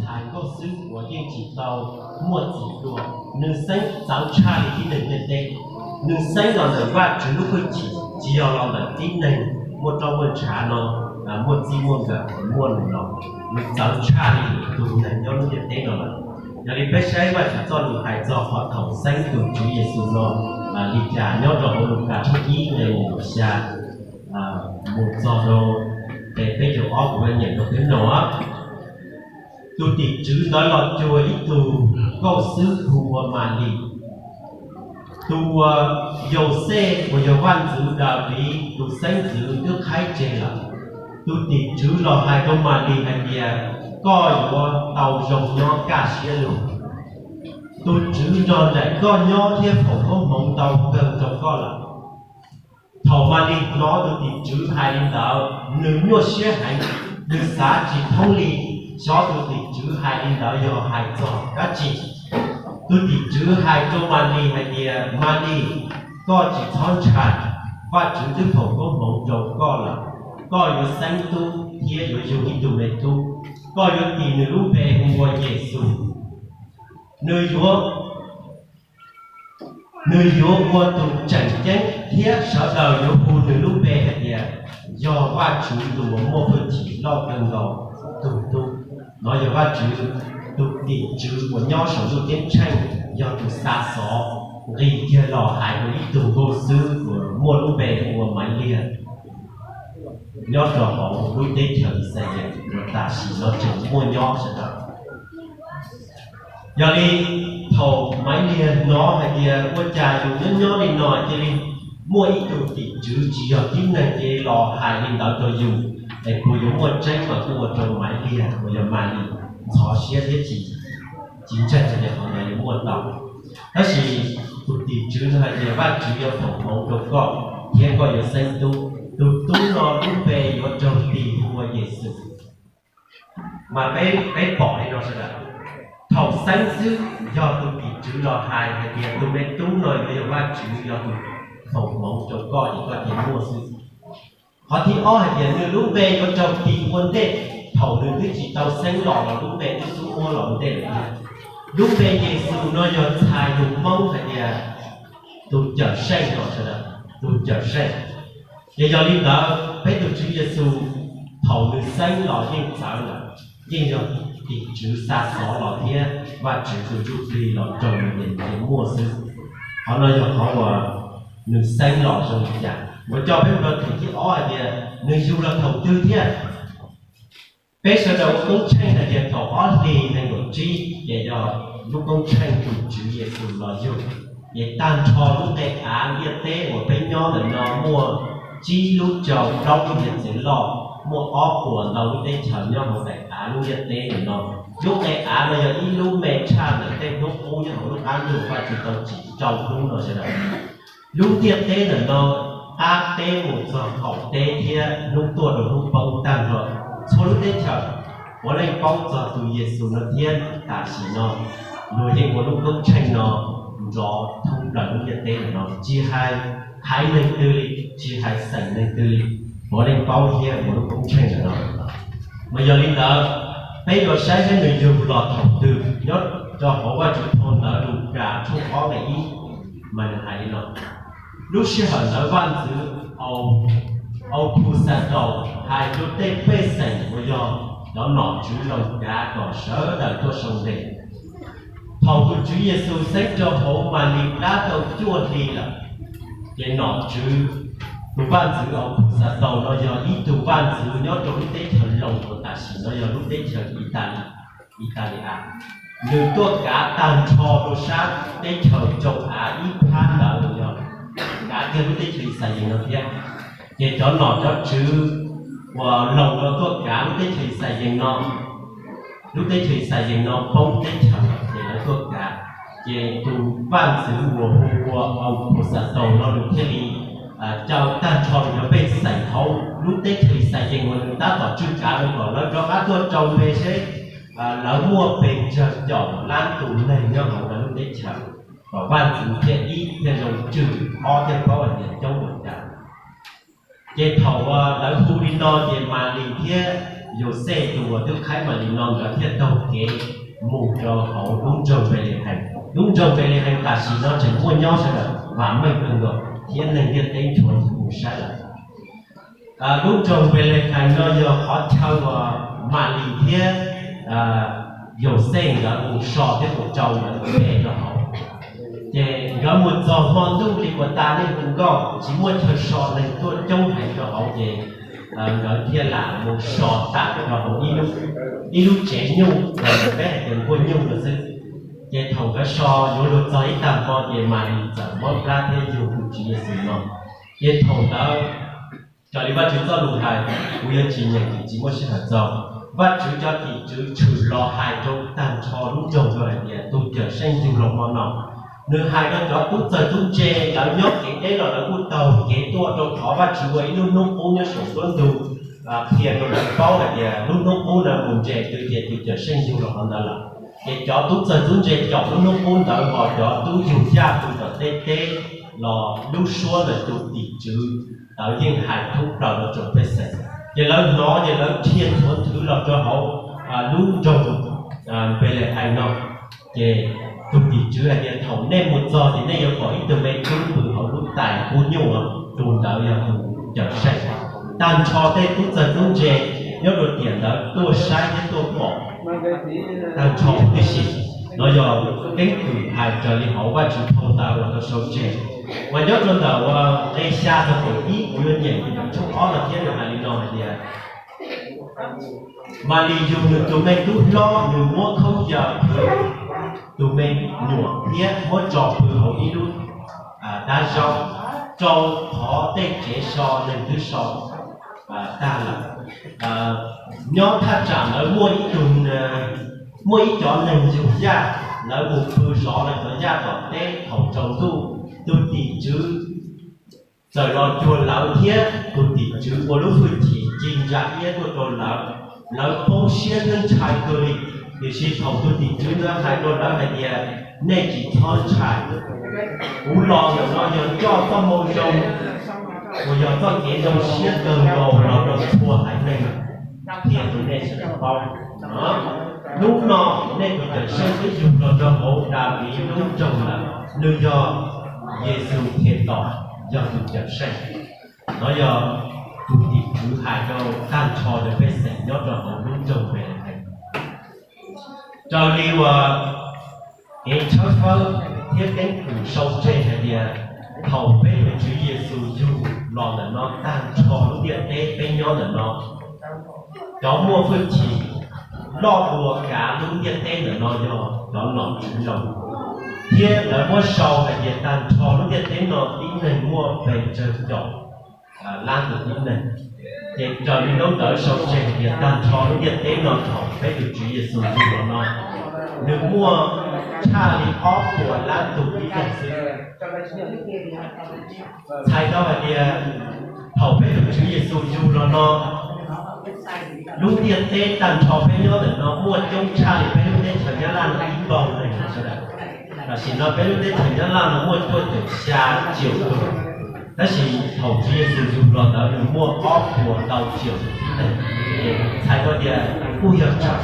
hais nkauj xwb uas yeej tsis tau muaj txiv dua. Nws xeeb txawv tshaj li tib neeg ntiaj teb. Nws xeeb los ntawm Vajtswv lub hwj chim, tsis yog los ntawm tib neeg muaj roj muaj ntshav no, muaj txij muaj nkawm muaj nws los. Nws txawv tshaj li tus neeg nyob lub ntiaj teb no lawm. Yog li peb saib Vajtswv txoj lus hais txog qhov thaum xeeb tus Tswv Yexus no li cas nyob rau hauv Lukas tshooj ib nqe nees nkaum xya mus txog rau nqe peb caug ob, kuv nyeem rau peb mloog. Tus tim tswv ntawd los cuag ib tug nkauj xwb hu ua Malis, tus uas Yauxej uas yog vaj ntxwv Daviv tus xeeb ntxwv twb qhaib tseg lawm. Tus tim tswv los hais rau Malis hais tias, koj yuav tau zoo nyob kaj siab lug. Tus Tswv nrog nraim koj nyob thiab foom koob hmoov ntau kawg rau koj lawm. Thaum Malis hnov tus tim tswv hais li ntawd, nws nyuaj siab heev, nws xav tsis thoob li, xyov tus tim tswv hais li ntawd yog hais txog dab tsi. Tus tim tswv hais rau Malis hais tias, Malis, koj tsis txhob ntshai, Vajtswv twb foom koob hmoov rau koj lawm. Koj yuav xeeb tub thiab yuav yug ib tug me tub. Koj yuav tis nws lub npe hu ua Yexus. Nws yuav nws yuav ua tus tseem ceeb thiab sawv daws yuav hu nws lub npe hais tias yog Vajtswv tus uas muaj hwj chim loj kawg nkaus tus tub. No yog Vajtswv tus tim tswv uas nyob saum ntuj ceeb tsheej, yog tus xa xov nqis kiag los hais rau ib tug nkauj xwb uas muaj lub npe hu ua Maiv Liag, nyob rau hauv lub teb chaws Yixalayees uas tam sim no tseem muaj nyob sawv daws. Yog li, thaum Maiv Liag hnov hais tias ua cas yus nyob nyob li no cia li muaj ib tug tim tswv tsis yog tib neeg cia li los hais li ntawd rau yus, es puas yuav muaj tseeb mas kuj ua rau Maiv Liag uas yog Malis ntxhov siab thiab tsis, tsis ntseeg tias qhov ntawd yuav muaj tau. Tab sis tus tim tswv no hais tias Vajtswv yuav foom hmoov rau koj thiab koj yuav xeeb tub. Tus tub no lub npe yuav raug tis hu ua Yexus. Mas peb, peb pom li no sawv daws, thaum xeeb xwb yog tus tim tswv los hais hais tias tus me tub no yuav yog Vajtswv yog tus foom hmoov rau koj ces koj cia muaj xwb. Qhov thib ob hais tias nws lub npe yuav raug tis ua ntej, thaum nws twb tsis tau xeeb los los lub npe twb xub muab los ua ntej lawm thiab. Lub npe Yexus no yog txhais tus Hmoob hais tias tus cawm seej no sawv daws, tus cawm seej. Ces yog li ntawd peb tus Tswv Yexus thaum nws xeeb los yeej txawv lawm, yeej yog tim tswv xa xov los thiab Vajtswv tus Ntsuj Plig los raug nws ces nws cia muaj xwb. Qhov no yog qhov uas nws xeeb los zoo li cas. Kuv coj peb mus rau thim thib ob hais tias nws yug los thaum twg thiab. Peb sawv daws ua koob tsheej hais tias thaum ob hlis nees nkaum tsib ces yog lub koob tsheej tus Tswv Yexus los yug. Ces tag nrho lub nqe av ntiaj teb uas peb nyob ntawm no muaj tsib lub rau plaub lub hiav txwv loj, muaj ob puas ntau lub teb chaws nyob hauv daim av lub ntiaj teb ntawm no. Lub nqe av no yog ib lub me tshaj ntawm tej hnub qub nyob hauv lub qab ntuj Vajtswv tau tsim rau hnub no sawv daws. Lub ntiaj teb ntawm no, qab teb mus txog qaum teb thiab hnub tuaj rau hnub poob tag nrho, txhua lub teb chaws puav leej paub txog tus Yexus no thiab tam sim no luag yeej ua lub koob tsheej no nrov thoob plaws lub ntiaj teb ntawm no, tsis hais haiv neeg twg li, tsis hais xeem neeg twg li, puav leej paub thiab ua lub koob tsheej ntawm no. Mas yog li ntawd, peb yuav saib seb nws yug los thaum twg. Nyob rau hauv Vajtswv phau ntawv Lukas tshooj ob nqe ib mas nws hais li no: Lub sij hawm ntawd vaj ntxwv Au, Aukhuxataus hais rau tej pej xeem uas yog cov nom tswv zoo kav kom sawv daws tuaj sau ntes. Thaum tus Tswv Yexus xeeb rau hauv Malis plab tau cuaj hli lawm, ces nom tswv, tus vaj ntxwv Aukhuxataus no yog ib tug vaj ntxwv nyob rau lub teb chaws Loos uas tam sim no yog lub teb chaws Italis, Italia. Nws tuaj kav tag nrho rau sab teb chaws Châu Á ib phab ntawd los yog kav kiag lub teb chaws Yixalayees no thiab. Ces cov nom cov tswv uas Loos no tuaj kav lub teb chaws Yixalayees no, lub teb chaws Yixalayees no poob teb chaws ces lawv tuaj kav. Ces tus vaj ntxwv uas hu ua Aukhuxataus no nws thiaj li caw tag nrho nws cov pej xeem hauv lub teb chaws Yixalayees uas nws tab tom tswj kav no kom lawv rov qab tuaj rau npe seb lawv muaj pes tsawg caum lab tus neeg nyob hauv lawv lub teb chaws, kom vaj ntxwv thiaj ib thiaj zoo tswj, ob thiaj paub hais tias coob ua cas. Ces thaum lawv hu li no ces Malis thiab Yauxej tus uas twb qhaib Malis no nkawd thiaj taug kev mus rau hauv lub nroog Npelehees. Lub nroog Npelehees tam sim no tseem muaj nyob sawv daws vam meej kawg nkaus thiab neeg ntiaj teb nchuav mus saib lawm. Lub nroog Npelehees no yog qhov chaw uas Malis thiab Yauxej nkawd mus so thiab mus rau nkawd tus me rau hauv. Ces nkawd mus txog hmo ntuj li uas tas nej hu nkauj tsis muaj chaw so, neeg tuaj coob heev rau hauv ces nkawd thiaj lam mus so tas rau hauv ib lub tsev nyuj uas peb hais tias nkuaj nyuj no xwb. Ces thaum nkawd so yuav luag txog ib tag hmo ces Malis txawm muab plab thiab yug tus Tswv Yexus no. Ces thaum ntawd raws li Vajtswv txoj lus hais, kuv yuav tsis nyeem ces tsis muaj sij hawm txaus. Vajtswv cov tim tswv tshwm los hais rau tag nrho lub nroog hais tias tus Cawmseej yug los hmo no. Nws hais rau cov tub txawg tub ntse lawv nyob kev deb los lawv kuj taug kev tuaj rau qhov Vajtswv ua ib lub hnub qub nyob saum nruab ntug qhia rau lawv paub hais tias lub hnub qub ntawd mus ntses twg ces tus Cawmseej yug los qhov ntawd lawm. Ces cov tub txawg tub ntse caum lub hnub qub ntawd hos cov tub yug yaj pw tom tej teb los lub suab ntawd tus tim tswv tawv yeej hais thoob plaws los rau pej xeem. Ces lawv hnov ces lawv dhia nthuav nthwv los rau hauv lub nroog Npelehees no. Ces tus tim tswv hais tias thaum nej mus txog ces nej yuav pom ib tug me tub pw hauv lub tais kub nyuj, tus ntawd yog tus Cawmseej. Tag nrho tej tub txawg tub ntse nyob rau tiam ntawd tuaj saib thiab tuaj pom tag nrho huv tib si. No yog keeb kwm hais raws li hauv Vajtswv phau ntawv uas tau sau tseg. Mas nyob rau ntawm uas nqe xya txog kaum ib kuv yuav nyeem tshooj ob no thiab nws hais li no hais tias, Malis yug nws tus me tub hlob, nws muab khaub ncaws phwv tus me nyuam thiab muab tso pw hauv ib lub dab zaub, rau qhov tej tsev so neeg twb so tag lawm. Nyob thaj tsam ntawd muaj ib tug, muaj ib cov neeg yug yaj, lawv mus pw zov lawv cov yaj tom teb thaum tsaus ntuj. Tus tim tswv txawm los cuag lawv thiab tus tim tswv ua lub hwj chim ci ntsa iab tuaj rau lawv. Lawv poob siab thiab ntshai kawg li, tiam sis thaum tus tim tswv ntawd hais rau lawv hais tias, nej tsis txhob ntshai, kuv los ntawm no yog coj txoj moo zoo uas yog txoj kev zoo siab kawg nkaus los rau txhua haiv neeg qhia rau nej sawv daws paub. Hnub no nej tus Cawmseej twb yug los rau hauv Daviv lub nroog lawm, nws yog Yexus Khetos, yog tus Cawmseej. No yog tus tim tswv hais rau tag nrho cov pej xeem nyob rau hauv lub nroog Npelehees. Raws li uas kev tshawb fawb thiab keeb kwm sau tseg hais tias thaum peb tus Tswv Yexus yug los ntawm no tag nrho lub ntiaj teb peb nyob ntawm no, cov muaj hwj chim loj dua kav lub ntiaj teb ntawm no yog cov nom tswv zoo, thiab lawv muab sau hais tias tag nrho lub ntiaj teb no tib neeg muaj pes tsawg caum lab tus tib neeg. Ces raws li ntaub ntawv sau tseg hais tias tag nrho lub ntiaj teb no thaum peb tus Tswv Yexus yug los no, nws muaj tshaj li ob puas lab tus tib neeg xwb. Txhais tau hais tias thaum peb tus Tswv Yexus yug los no, lub ntiaj teb tag nrho peb nyob ntawm no muaj coob tshaj li peb lub teb chaws Nyab Laj no ib npaug neeg sawv daws. Tam sim no peb lub teb chaws Nyab Laj no muaj cuaj caum xya triệu tus, tab sis thaum Tswv Yexus yug los ntawd nws muaj ob puas ntau triệu tus tib neeg. Txhais tau tias kuj yog tsawg,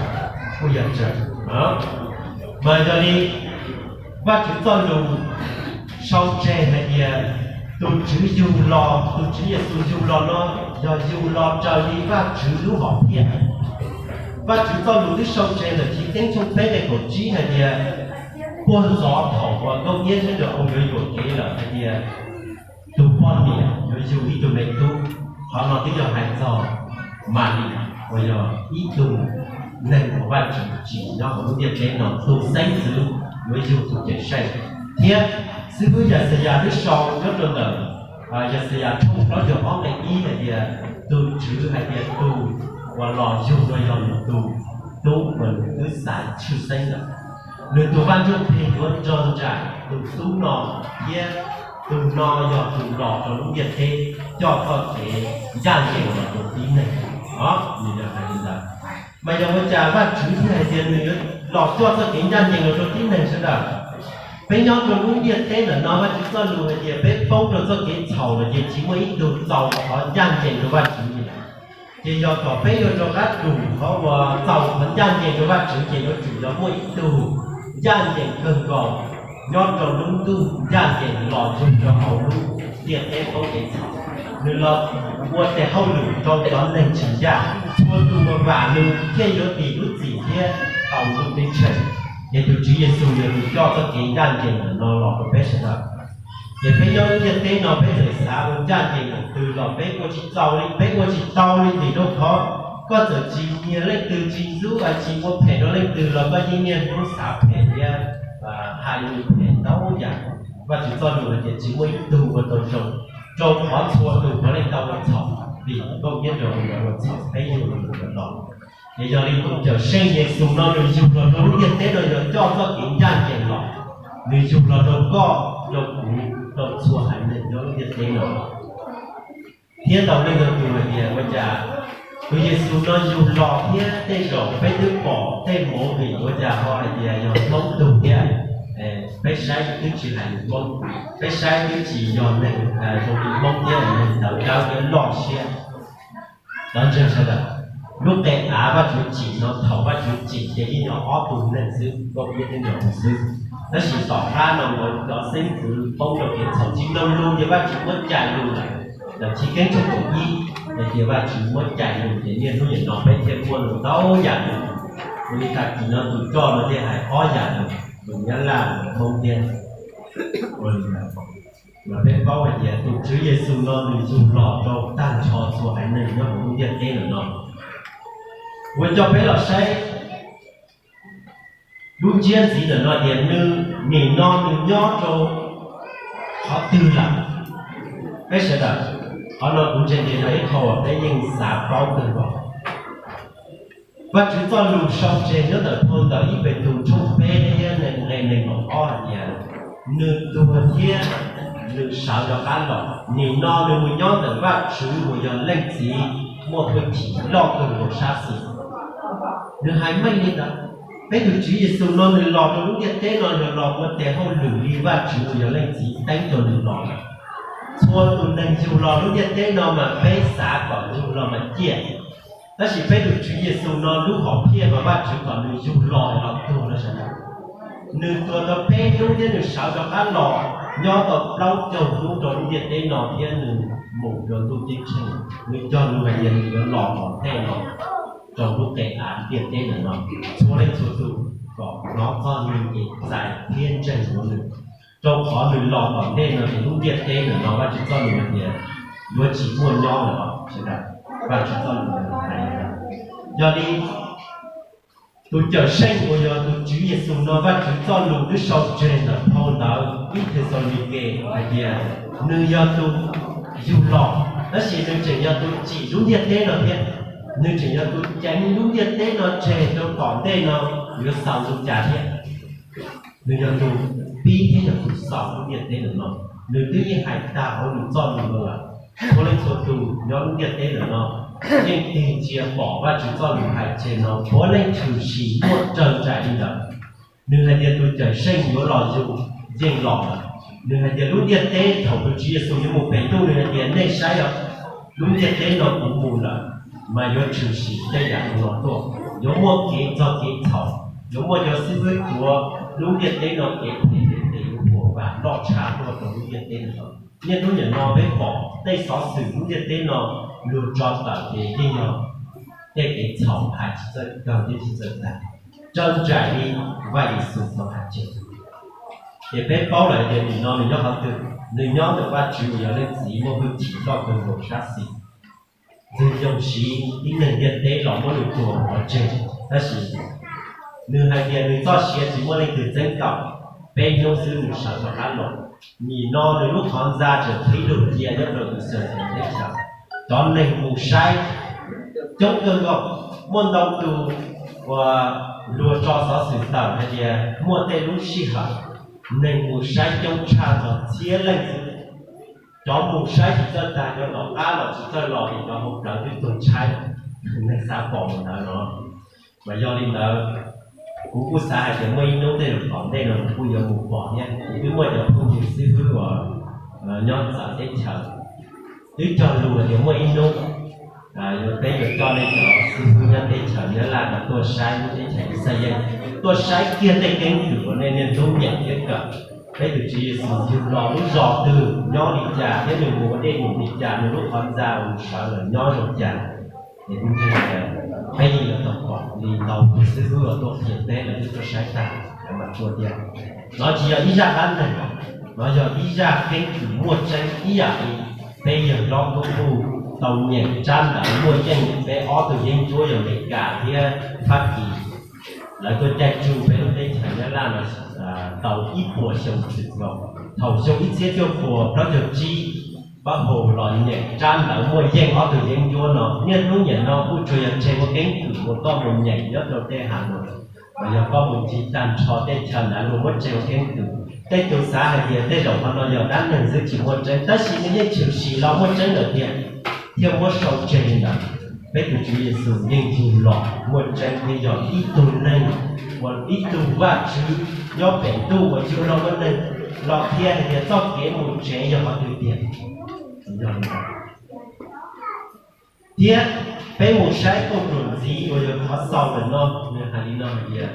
kuj yog tsawg. Mas yog li Vajtswv txoj lus sau tseg hais tias tus Tswv yug los, tus Tswv Yexus yug los no yog yug los raws li Vajtswv lub hom phiaj. Vajtswv txoj lus twb sau tseg ntawm Chiv Keeb tshooj peb nqe kaum tsib hais tias, puag ntxov thaum uas Nkauj Iab thiab Nkauj Au nkawd yuam kev lawm hais tias tus poj niam yuav yug ib tug me tub. Qhov no twb yog hais txog Malis uas yog ib tug neeg uas Vajtswv tsim nyob hauv lub ntiaj teb no, tus xeeb ntxwv yuav yug tus Cawmseej. Thiab xib hwb Yaxayas twb sau nyob rau ntawm Yaxayas tshooj plaub caug ob nqe ib hais tias tus Tswv hais tias tus uas los yug no yog nws tus tub uas nws twb xaiv tshwj xeeb lawm. Nws tus Vaj Ntsujplig yuav nrog nraim tus tub no, thiab tus no yog tus los rau lub ntiaj teb coj txoj kev ncaj ncees los rau tib neeg. Nws yog hais li ntawd. Mas yog ua cas Vajtswv thiaj hais tias nws yuav los coj txoj kev ncaj ncees los rau tib neeg sawv daws? Peb nyob rau lub ntiaj teb ntawm no Vajtswv txoj lus hais tias peb poob rau txoj kev txhaum lawm ces tsis muaj ib tug txaus qhov ncaj ncees rau Vajtswv li lawm. Ces yog kom peb yuav rov qab tus qhov uas txaus qhov ncaj ncees rau Vajtswv ces yuav tsum yog muaj ib tug ncaj ncees kawg nkaus nyob rau lub ntuj ncaj ncees los yug rau hauv lub ntiaj teb poob kev txhaum. Nws los ua tes hauj lwm rau cov neeg tsis ncaj, txhua tus uas vam nws thiaj yuav dim lub txim thiab tau lub teb chaws. Ces tus Tswv Yexus yog tus coj txoj kev ncaj ncees ntawm no los rau peb sawv daws. Ces peb nyob lub ntiaj teb no peb txawm xav ua ncaj ncees ntawm twg los peb ua tsis tau li, peb ua tsis tau li vim rau qhov koj txawm tsis nyiag leej twg, tsis ntxub, tsis ua phem rau leej twg los koj yeej niaj hnub xav phem thiab hais lus phem ntau yam. Vajtswv txoj lus hais tias tsis muaj ib tug ua tau zoo, rau qhov txhua tus puav leej tau ua txhaum, vim Nkauj Iab Nraug Npawg ua txhaum peb yug los ntawm no. Ces yog li tus Cawmseej Yexus no nws yug los rau lub ntiaj teb no yog coj txoj kev ncaj ncees los, nws yug los rau koj, rau kuv, rau txhua haiv neeg nyob lub ntiaj teb no. Thiab ntau leej ntau tus hais tias ua cas tus Yexus no yug los thiab tej zaum peb twb pom tej movie ua cas ho hais tias yog Hmoob tug thiab, peb saib twb tsis hais lus Hmoob, peb saib twb tsis yog neeg zoo li Hmoob thiab, neeg tawv dawb thiab loj siab. Cov ntseeg sawv daws, lub qe av Vajtswv tsim no thaum Vajtswv tsim ces yeej yog ob tug neeg xwb, Nkauj Iab thiab Nraug Npawg xwb. Tab sis tom qab no nkawd cov xeeb ntxwv poob rau kev txhaum tsis mloog lus ces Vajtswv muab cais lus lawm. Tawm Chiv Keeb tshooj kaum ib hais tias Vajtswv muab cais lus ces niaj hnub nim no peb thiaj muaj lus ntau yam lus. Ua li tag kis no tus coj no thiaj hais ob yam lus, lus Nyab Laj, lus Hmoob thiab. Ua li ntawd, mas peb paub hais tias tus Tswv Yexus no nws yug los rau tag nrho txhua haiv neeg nyob hauv lub ntiaj teb ntawm no. Ua coj peb los saib lub ntsiab ntxiv ntawm no tias nws nim no nws nyob rau qhov twg lawm. Peb sawv daws, qhov no kuv ntseeg tias yog ib qho uas peb yeej xav paub kawg nkaus. Vajtswv txoj lus sau tseg nyob ntawm phau ntawv Ib Petus tshooj peb thiab nqe nees nkaum ob hais tias, nws tuag thiab nws sawv rov qab los, nim no nws mus nyob ntawm Vajtswv uas yog Leej Txiv muaj hwj chim loj kawg nkaus sab xis. Nws hais meej li ntawd. Peb tus Tswv Yexus no nws los rau lub ntiaj teb no yog los ua tes hauj lwm li Vajtswv uas yog Leej Txiv teeb rau nws los lawm. Txhua tus neeg yug los lub ntiaj teb no mas peb xav kom yug los mas ciaj. Tab sis peb tus Tswv Yexus no lub hom phiaj mas Vajtswv kom nws yug los los tuag rau sawv daws. Nws tuag tau peb hnub thiab nws sawv rov qab los nyob tau plaub caug hnub rau lub ntiaj teb no thiab nws mus rau ntuj ceeb tsheej. Nws cog lus hais tias nws yuav los tom ntej no rau lub qe av ntiaj teb ntawm no, txhua leej txhua tus kom hnov txog nws ces txais thiab ntseeg yuav nws. Rau qhov nws los tom ntej no ces lub ntiaj teb ntawm no Vajtswv txoj lus hais tias yuav tsis muaj nyob lawm os sawv daws. Vajtswv txoj lus hais li ntawd. Yog li tus Cawmseej uas yog tus Tswv Yexus no Vajtswv txoj lus twb sau tseg ntawm phau ntawv Ib Thexalaunikes hais tias nws yog tus yug los, tab sis nws tseem yog tus tsim lub ntiaj teb no thiab. Nws tseem yog tus ceev lub ntiaj teb no tseg rau tom ntej no yuav xaus zoo cas thiab. Nws yog tus pib thiab yog tus xaus lub ntiaj teb ntawm no. Nws twb yeej hais tag hauv nws txoj lus no lawm. Txhua leej txhua tus nyob lub ntiaj teb ntawm no yeej tig ntsia pom Vajtswv txoj lus hais tseg no puav leej tshwm sim muaj raws nraim li ntawd. Nws hais tias tus Cawmseej yuav los yug yeej los lawm. Nws hais tias lub ntiaj teb thaum tus Tswv Yexus yuav mus pem ntuj nws hais tias nej saib os, lub ntiaj teb no kuv mus lawm, mas yuav tshwm sim tej yam no tuaj. Yuav muaj kev txog kev txhaum, yuav muaj cov xib fwb tuav lub ntiaj teb no kev phem kev yuav puas vam loj tshaj tuaj rau lub ntiaj teb no. Niaj hnub nim no peb pom tej xov xwm lub ntiaj teb no luag tso tawm ces yeej yog tej kev txhaum hais tsis txawj kawg thiab tsis txawj tag, raws nraim li Vaj Yexus tau hais tseg. Ces peb paub lawm tias nim no nws nyob qhov twg, nws nyob ntawm Vajtswv uas yog Leej Txiv muaj hwj chim loj kawg nkaus sab xis. Nws yoog siv tib neeg ntiaj teb los muab nws tua pov tseg, tab sis nws hais tias nws txoj sia tsis muaj leej twg txeeb kaum, peb hnub xwb nws sawv rov qab los. Nim no nws lub qhov ntxa tseem qhib lug cia nyob rau tus Xeluxalees teb chaws. Cov neeg mus saib coob kawg nkaus, muaj ntau tus uas luag tso xov xwm tawm hais tias muaj tej lub sij hawm neeg mus saib coob tshaj txog txhiab leej xwb. Cov mus saib tsis txawj tag, cov tom qab los tsis txawj los vim cov hauv plawv twb tuag tshaib, neeg xav pom mus ntawd no. Mas yog li ntawd, kuv kuj xav hais tias muaj ib hnub tej zaum tom ntej no kuv kuj yuav mus pom thiab. Kuv twb muaj cov phooj ywg xib fwb uas nyob txawv teb chaws twb cog lus hais tias muaj ib hnub Yuav peb yuav coj nej cov xib hwb nyob teb chaws Nyab Laj no tuaj saib lub teb chaws Yixalayees, tuaj saib kiag tej keeb kwm uas nej niaj hnub nyeem thiab kawm. Peb tus Tswv Yexus yug los lub zos twg, nyob li cas thiab nws mus ua dej num li cas, nws lub qhov ntxa uas nws sawv los nyob zoo cas. Ces peb yeej yuav tau pom li ntau tus xib hwb uas tuaj qhia teb los twb tuaj saib tag, lawv mam tuaj thiab. Nov tsis yog ib zaj dab neeg, nov yog ib zaj keeb kwm muaj tseeb ib yam li peb yawg hlob Tub Npuj tau nyeem tsab ntawv muaj yeej peb ob tug yeeb ncuab yog Amelikas thiab Fab Kis. Lawv tuaj caij tsuj peb lub teb chaws Nyab Laj no tau ib puas xyoo txwm nkaus. Thaum xyoo ib txhiab cuaj puas plaub caug tsib, Pab Haus los nyeem tsab ntawv muaj yeej ob tug yeeb ncuab no, niaj hnub nim no kuj tsuas yog tseg ua keeb kwm uas koj mus nyeem nyob rau tej Has Nois, los yog koj mus ncig tag nrho tej chaw ntawd luag muab tseg ua keeb kwm. Tej tus xav hais tias tej zaum qhov no yog dab neeg xwb tsis muaj tseeb, tab sis nws yeej tshwm sim los muaj tseeb lawm tiag, thiaj muab sau tseg li ntawd. Peb tus Tswv Yexus yeej yug los muaj tseeb thiab yog ib tug neeg uas ib tug Vajtswv nyob pem ntuj uas yug los muaj neeg los qhia hais tias txoj kev mus tsev yog qhov twg tiag. Thiab peb mus saib kauj ruam ntxiv uas yog qhov xaus ntawm no, nws hais li no hais tias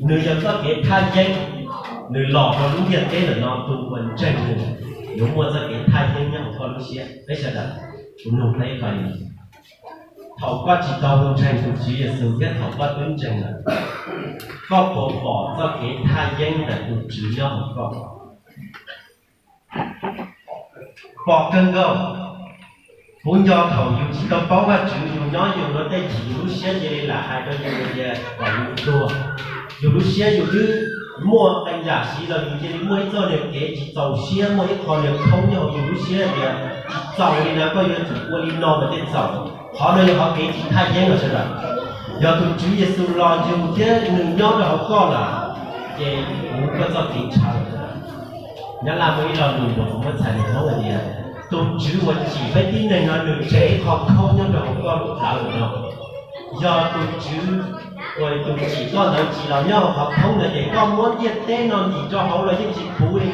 nws yog txoj kev thaj yeeb, nws los rau lub ntiaj teb ntawm no tus uas ntseeg nws yuav muaj txoj kev thaj yeeb nyob hauv koj lub siab. Peb sawv daws, kuv nug peb qhov no, thaum koj tsis tau ntseeg tus Tswv Yexus thiab thaum koj twb ntseeg lawm, koj puas pom txoj kev thaj yeeb ntawm tus Tswv nyob hauv koj? Pom kawg nkaus. Kuv nco thaum yus tsis tau paub Vajtswv, yus nyob yus ua tej chim, yus lub siab cia li lam hais rau yus tias kom yus tuag. Yus lub siab yus twb muaj qee yam siv los yus cia li muaj ib txoj niag kev tsis txaus siab, muaj ib qho niag khoob nyob hauv yus lub siab tias tsis txaus li na, koj yuav tsum ua li no mas thiaj txaus. Qhov no yog qhov kev tsis thaj yeeb los sawv daws. Yog tus Tswv Yexus los yug thiab nws nyob rau hauv koj lawm, ces kuv koj txoj kev ntshaw lawm. Nyab Laj muaj ib lo lus uas kuv muab txhais nws hmoob hais tias, tus Tswv uas tsim peb tib neeg no nws tseg ib qho khoob nyob rau hauv koj lub plawv no. Yog tus Tswv uas tus tsim koj ntawd tsis los nyob hauv qhov khoob ntawd ces koj muab ntiaj teb no ntim rau hauv los yeej tsis puv li.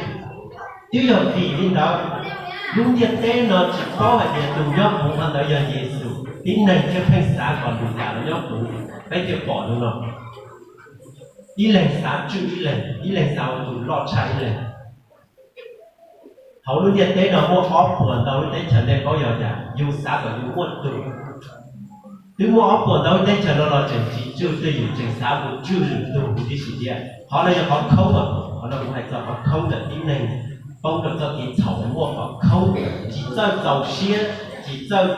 Twb yog vim li ntawd, lub ntiaj teb no tsis paub hais tias tus nyob puv qhov ntawd yog Yexus, tib neeg thiaj pheej xav kom lwm yam los nyob puv. Peb thiaj pom li no, ib leeg xav tswj ib leeg, ib leeg xav ua tus loj tshaj ib leeg. Hauv lub ntiaj teb no muaj ob puas ntau lub teb chaws, nej paub yog cas? Yus xav kom yus muaj tus. Twb muaj ob puas ntau lub teb chaws no los tseem tsis tswj, twb yus tseem xav mus tswj lwm tus huv tib si thiab. Qhov no yog qhov khoob, qhov no kuv hais txog qhov khoob ntawm tib neeg poob rau txoj kev txhaum, muaj qhov khoob, tsis txawj txaus siab, tsis txawj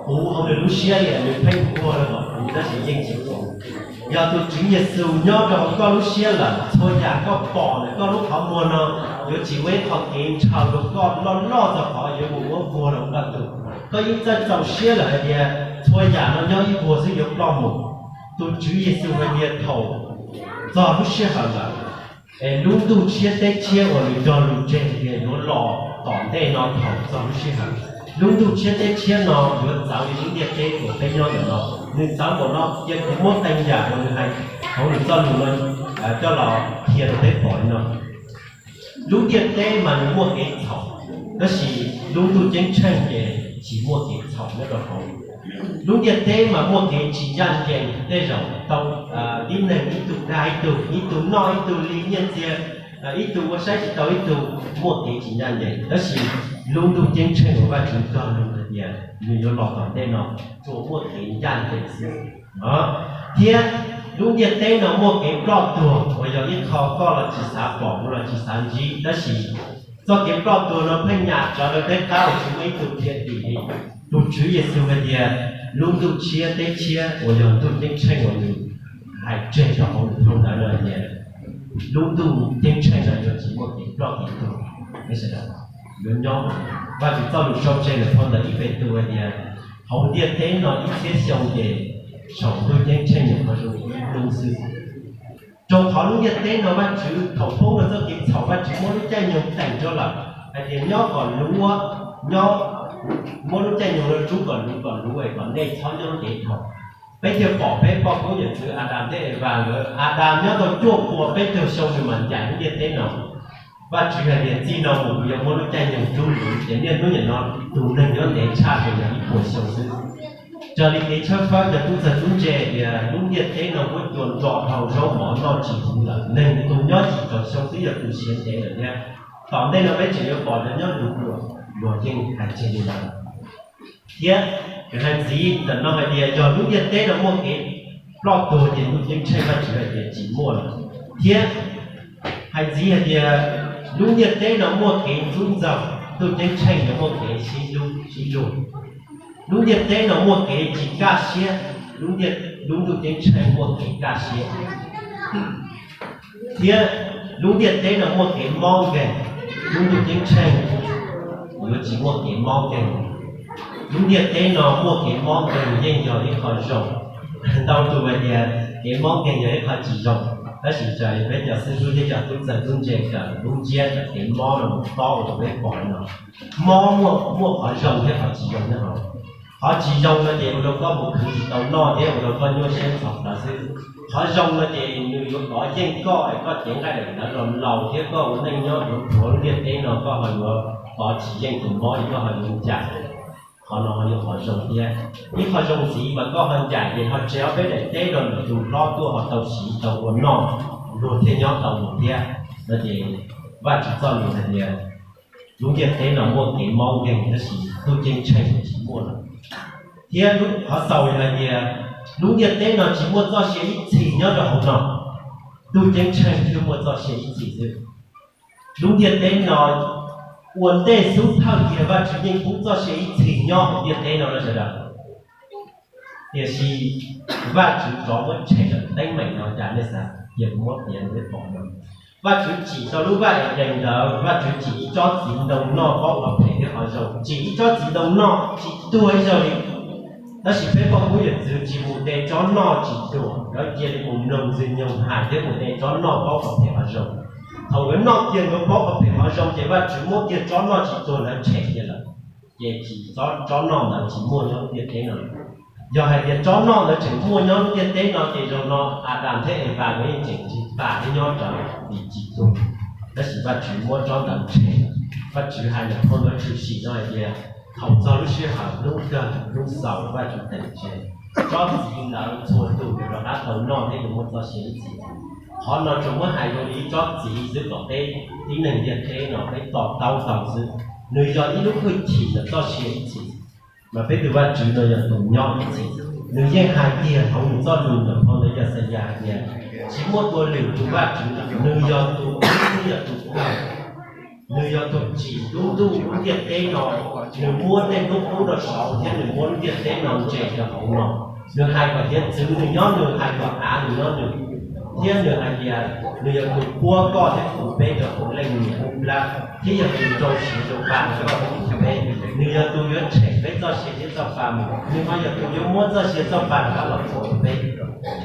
puv hauv nws lub siab li, nws pheej nquag rau kom puv tab sis yeej tsis puv. Yog tus Tswv Yexus nyob rau hauv koj lub siab lawm, txhua yam koj pom ntawm koj lub qhov muag no yuav tsis ua ib qho kev ntshaw rau koj loj loj txog qhov yuav mus muab vuag rau koj tus. Koj yeej txawj txaus siab lawm hais tias txhua yam no nyob ib vuag xwb yuav ploj mus. Tus Tswv Yexus hais tias thaum txog lub sij hawm lawm, es lub ntuj tshiab teb tshiab uas nws cog lus tseg tias yuav los tom ntej no thaum txog lub sij hawm, lub ntuj tshiab teb tshiab no yuav txawv li lub ntiaj teb uas peb nyob ntawm no. Nws txawv npaum no, cia kuv muab qee yam uas nws hais hauv nws txoj lus no coj los qhia rau peb pom li no. Lub ntiaj teb mas nws muaj kev txhaum, tab sis lub ntuj ceeb tsheej ces tsis muaj kev txhaum nyob rau hauv. Lub ntiaj teb mas muaj kev tsis ncaj ncees, tej zaum tau tib neeg ib tug dag ib tug, ib tug noj ib tug li nyiaj txiag, ib tug ua saib tsis tau ib tug, muaj kev tsis ncaj ncees. Tab sis lub ntuj ceeb tsheej uas Vajtswv cog lus hais tias nws yuav los tom ntej no tsuas muaj kev ncaj ncees xwb. Thiab lub ntiaj teb no muaj kev ploj tuag uas yog ib qho koj los tsis xav pom, kuv los tsis xav ntsib, tab sis txoj kev ploj tuag no pheej nyam tsawv rau peb qab uas tsis muaj ib tug dhia dim li. Tus Tswv Yexus hais tias lub ntuj tshiab teb tshiab uas yog ntuj ceeb tsheej uas nws hais tseg rau hauv nws phau ntawv no hais tias lub ntuj ceeb tsheej no yuav tsis muaj kev ploj kev tuag, yuav nyob. Vajtswv txoj lus sau tseg nws phau ntawv ib Petus hais tias hauv ntiaj teb no ib txhiab xyoo ces saum ntuj ceeb tsheej nyuam qhuav zoo ib hnub xwb. Rau qhov lub ntiaj teb no Vajtswv thaum poob rau txoj kev txhaum Vajtswv muab lub caij nyoog teem rau lawm hais tias nyob kom luv, nyob, muab lub caij nyoog no rub kom luv kom luv es kom nej txhob nyob ntev dhau. Peb thiaj pom peb poj koob yawm txwv Adas thiab Evas nkawd, Adas nyob tau cuaj puas peb caug xyoo nws mam ncaim lub ntiaj teb no. Vajtswv hais tias txij no mus kuv yuav muab lub caij nyoog rub lawm, ces niaj hnub nim no tus neeg nyob ntev tshaj ces yog ib puas xyoo xwb. Raws li kev tshawb fawb cov tub txawg tub ntse tias lub ntiaj teb no muab cua nro dhau zaub mov noj tsis huv lawm, neeg tus nyob tsis txaus xyoo twb yog tus siav ntev lawm thiab. Tom ntej no peb tseem yuav pom cov nyob luag luag yeej hais tseg li ntawd. Thiab hais ntxiv ntawm no hais tias yog lub ntiaj teb no muaj kev ploj tuag ces ntuj ceeb tsheej Vajtswv hais tias tsis muaj lawm. Thiab hais ntxiv hais tias lub ntiaj teb no muaj kev ntxub ntxaug, ntuj ceeb tsheej yuav muaj kev sib hlub sib luag. Lub ntiaj teb no muaj kev tsis kaj siab, lub ntiaj, lub ntuj ceeb tsheej muaj kev kaj siab. Thiab lub ntiaj teb no muaj kev mob nkeeg, lub ntuj ceeb tsheej yuav tsis muaj kev mob nkeeg. Lub ntiaj teb no muaj kev mob nkeeg yeej yog ib qho zoo. Ntau tus hais tias kev mob nkeeg yog ib qho tsis zoo, tab sis raws li peb cov xib hwb thiab cov tub txawg tub ntse kawm lub ntsiab cov kev mob no mus tob ua rau peb pom no. Mob muaj, muaj qhov zoo thiab qhov tsis zoo nyob hauv. Qhov tsis zoo no ces ua rau koj mus khwv tsis tau noj thiab ua rau koj nyuaj siab txhov plawv xwb. Qhov zoo no ces nws yuav kov yeej koj es koj cev nqaij daim ntawv los laus thiab koj ua neej nyob yuav plhuav lub ntiaj teb no koj ho yuav kov tsis yeej tus mob es koj ho yuav ncaim. Qhov no ho yog qhov zoo thiab. Ib qho zoo ntxiv mas koj ho ncaim ces ho tseg ob peb daim teb rau lwm tus hlob tuaj ho tau siv tau ua noj, luag thiaj nyob tau mus thiab no ces Vajtswv txoj lus hais tias lub ntiaj teb no muaj kev mob nkeeg tab sis ntuj ceeb tsheej tsis muaj lawm. Thiab lub qhov xaus hais tias lub ntiaj teb no tsis muaj txoj sia ib txhis nyob rau hauv no, ntuj ceeb tsheej thiaj muaj txoj sia ib txhis xwb. Lub ntiaj teb no ua ntej xub thawj kiag Vajtswv yeej pub txoj sia ib txhis nyob hauv ntiaj teb no no sawv daws. Tiam sis Vajtswv rov muab tshem lawm, teeb meem no cas nej xav, cia kuv muab piav rau peb pom no. Vajtswv tsim tau lub vaj Edees ntawd, Vajtswv tsim ib tsob txiv ntoo noj paub qhov phem thiab qhov zoo, tsim ib tsob txiv ntoo noj tsis tuag ib zaug li. Tab sis peb poj kub yawm txwv tsis mus de tsob noj tsis tuag, nkawd cia li mus mloog ntxwg nyoog hais thiab mus de tsob noj paub qhov phem qhov zoo. Thaum nkawd noj kiag nkawd paub qhov phem qhov zoo ces Vajtswv muab kiag tsob noj tsis tuag ntawd tshem kiag lawm, ces tsis, tsob noj ntawd tsis muaj nyob lub ntiaj teb no. Yog hais tias tsob noj ntawd tseem muaj nyob lub ntiaj teb no ces zaum no Adas thiab Evas nkawd yeej tseem ntsig tas thiab nyob raws vim tsis tuag. Tab sis Vajtswv muab tsob ntawd tshem. Vajtswv hais ntawm phau ntawv tshwm sim no hais tias thaum txog lub sij hawm hnub kawg hnub xaus Vajtswv teem tseg, tsob txiv ntawd txhua tus yuav rov qab tau noj thiab yuav muaj txoj sia ib txhis. Qhov no tsuas muab hais zoo li ib tsob txiv xwb kom peb tib neeg ntiaj teb no peb to taub tau xwb. Nws yog ib lub hwj chim ntawm txoj sia ib txhis, mas peb tus Vajtswv no yog tus nyob ib txhis. Nws yeej hais tiag hauv nws txoj lus ntawm phau ntawv Yaxayas hais tias tsis muaj tua lwm tus Vajtswv, nws yog tus ib thiab yog tus kawg. Nws yog tus tsim lub ntuj lub ntiaj teb no, nws muab tej hnub qub rau saud thiab nws muab lub ntiaj teb no ntses rau hauv no. Nws hais kom hiav txwv nws nyob, nws hais kom av nws nyob nws, thiab nws hais tias nws yog tus puab koj thiab kuv peb rau hauv leej niam lub plab, thiab yog tus rau siav rau pa rau koj thiab kuv peb. Nws yog tus yuav tshem peb txoj sia thiab txoj pa mus, nws ho yog tus yuav muab txoj sia txoj pa rov qab los rau peb.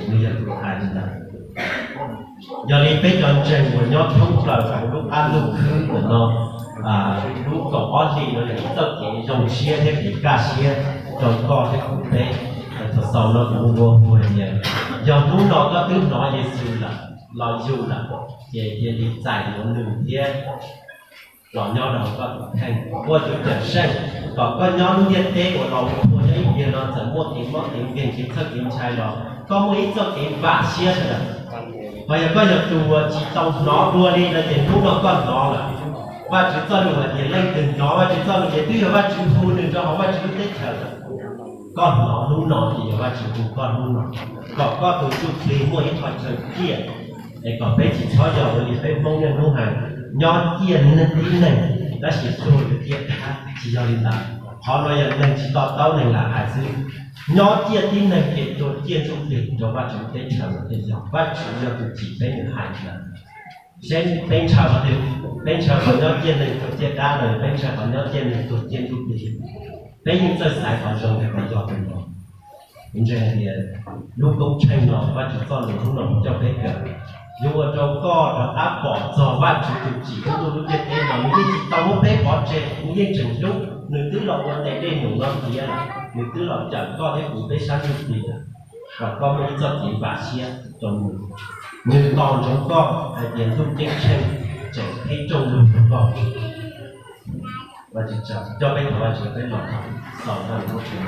Nws yog tus hais li ntawd. Yog li peb cov ntseeg uas nyob thoob plaws hauv lub qab ntuj khwb ntawm no, lub kaum ob hlis no yog ib txoj kev zoo siab thiab kev kaj siab rau koj thiab kuv peb. Thaum xaus no kuv ua hu hais tias yog hnub no koj twb hnov Yexus lawm, los yug lawm, ces cia li txais yuav nws thiab los nyob rau hauv koj tus kheej, ua tus cawm seej, kom koj nyob lub ntiaj teb uas los ua phuaj nyob ib pliag no txawm muaj kev mob kev nkeeg kev txhawj kev ntshai los koj muaj ib txoj kev vam siab sawv daws. Ho yog koj yog tus uas tsis tau hnov dua li no ces hnub no koj hnov lawm. Vajtswv txoj lus hais tias leej twg hnov Vajtswv txoj lus ces twb yog Vajtswv hu nws rau hauv Vajtswv lub teb chaws lawm. Koj hnov hnub no ces yog Vajtswv hu koj hnub no, kom koj tus ntsuj plig muaj ib qho chaw ciaj. Es kom peb tsis txhob yog ua li peb Hmoob niaj hnub hais, nyob ciaj tib neeg, tab sis tuag yuav ciaj dab, tsis yog li ntawd. Qhov no yog neeg tsis to taub neeg lam hais xwb. Nyob ciaj tib neeg ces tuag ciaj ntsuj plig rau Vajtswv teb chaws los thiaj yog. Vajtswv yog tus tsim peb nws hais ntawd. Seb peb ntshaw qhov twg, peb ntshaw qhov nyob ciaj neeg tuag ciaj dab los peb ntshaw qhov nyob ciaj neeg tuag ciaj ntsuj plig? Peb yeej txawj xaiv qhov zoo es qhov yog tus no. Kuv ntseeg hais tias lub koob tsheej no, Vajtswv txoj lus hnub no kuv coj peb kawm, yuav ua rau koj rov qab pom txog Vajtswv tus tsim lub ntuj lub ntiaj teb no. Nws yeej tsis tau muab peb pov tseg, nws yeej tseem hlub, nws twb los ua tes dej num no tiav lawm, nws twb los cawm koj thiab kuv peb sab ntsuj plig lawm, kom koj muaj ib txoj kev vam siab rau nws. Nws tos ntsoov koj hais tias ntuj ceeb tsheej tseem pheej rooj lug rau koj. Vaj Tswv tsaug, coj peb thov Vaj Tswv peb los thov txaus Vaj Tswv lub tsev.